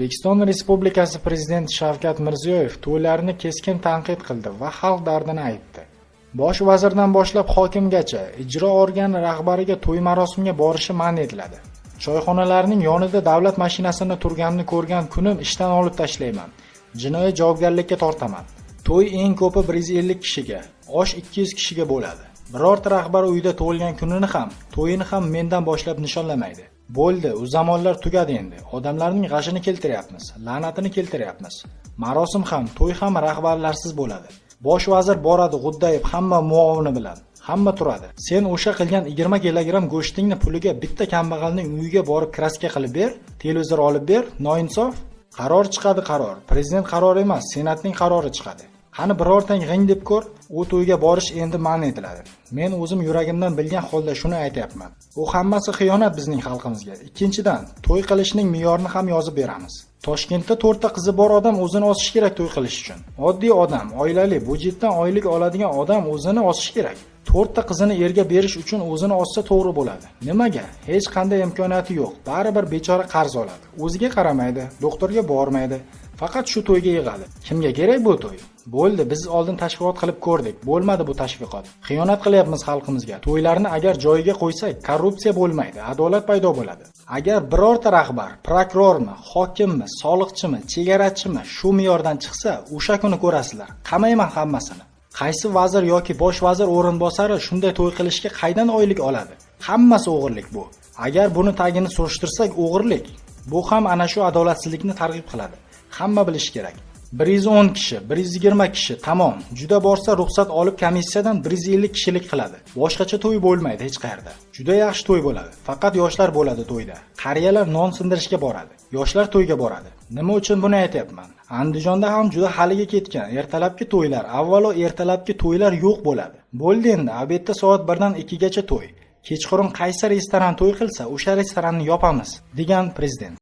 O'zbekiston Respublikasi Prezidenti Shavkat Mirziyoyev to'ylarni keskin tanqid qildi va xalq dardini aytdi. Bosh vazirdan boshlab hokimgacha, ijro organi rahbariga to'y marosimiga borishi man etiladi. Choyxonalarning yonida davlat mashinasini turganini ko'rgan kunim ishdan olib tashlayman. Jinoiy javobgarlikka tortaman. To'y eng ko'pi 150 kishiga, osh 200 kishiga bo'ladi. Birorta rahbar uyda tug'ilgan kunini ham, to'yini ham mendan boshlab nishonlamaydi. Bo'ldi, u zamonlar tugadi endi. Odamlarning g'ashini keltiryapmiz, la'natini keltiryapmiz. Marosim ham, to'y ham rahbarlarsiz bo'ladi. Bosh vazir boradi g'uddayib hamma muovini bilan. Hamma turadi. Sen o'sha qilgan 20 kilogramm go'shtingni puliga bitta kambag'alning uyiga borib краска qilib ber, televizor olib ber, noinsof. Qaror chiqadi, qaror. Prezident qarori emas, Senatning qarori chiqadi. Qani birortang g'ing deb ko'r, u to'yga borish endi man etiladi. Men o'zim yuragimdan bilgan holda shuni aytyapman. U hammasi xiyonat bizning xalqimizga. Ikkinchidan, to'y qilishning me'yorini ham yozib beramiz. Toshkentda to'rtta qizi bor odam o'zini osishi kerak to'y qilish uchun. Oddiy odam, oilali, byudjetdan oylik oladigan odam o'zini osishi kerak. To'rtta qizini erga berish uchun o'zini ossa to'g'ri bo'ladi. Nimaga? Hech qanday imkoniyati yo'q. Baribir bechora qarz oladi. O'ziga qaramaydi, doktorga bormaydi. Faqat shu to'yga yig'adi. Kimga kerak bu to'y? Bo'ldi, biz oldin tashviqot qilib ko'rdik. Bo'lmadi bu tashviqot. Xiyonat qilyapmiz xalqimizga. To'ylarni agar joyiga qo'ysak, korrupsiya bo'lmaydi, adolat paydo bo'ladi. Agar birorta rahbar, prokurormi, hokimmi, soliqchimi, chegarachimi shu me'yordan chiqsa, o'sha kuni ko'rasizlar. Qamayman hammasini. Qaysi vazir yoki bosh vazir o'rinbosari shunday to'y qilishga qaydan oylik oladi? Hammasi o'g'irlik bu. Agar buni tagini surishtirsak, o'g'irlik. Bu ham ana shu adolatsizlikni targ'ib qiladi. Hamma bilishi kerak. 110 kishi, 120 kishi, tamom. Juda borsa ruxsat olib komissiyadan 150 kishilik qiladi. Boshqacha to'y bo'lmaydi hech qayerda. Juda yaxshi to'y bo'ladi. Faqat yoshlar bo'ladi to'yda. Qariyalar non sindirishga boradi. Yoshlar to'yga boradi. Nima uchun buni aytyapman? Andijonda ham juda haligi ketgan. Ertalabki to'ylar, avvalo ertalabki to'ylar yo'q bo'ladi. Bo'ldi endi, обед da soat 1 dan 2 gacha to'y. Kechqurun qaysi restoran to'y qilsa, o'sha restoranni yopamiz, degan prezident.